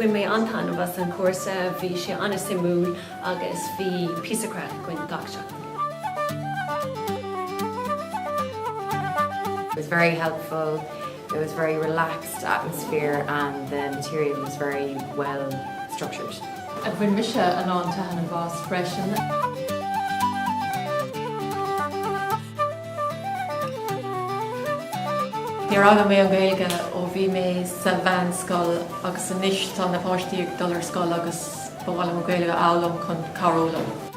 Bhain mé an-taitneamh as an chúrsa, bhí sé an-suimiúil agus bhí píosa craic againn gach seachtain. It was very helpful, it was very relaxed atmosphere and the material was very well structured. Bhain mise a lán taitneamh as freisin. Níor fhoghlaim mé an Ghaeilge ó bhí mé sa mheánscoil agus anois tá na páistí ag dul ar scoil agus ba mhaith liom an Ghaeilge a fhoghlaim chun cabhrú leo.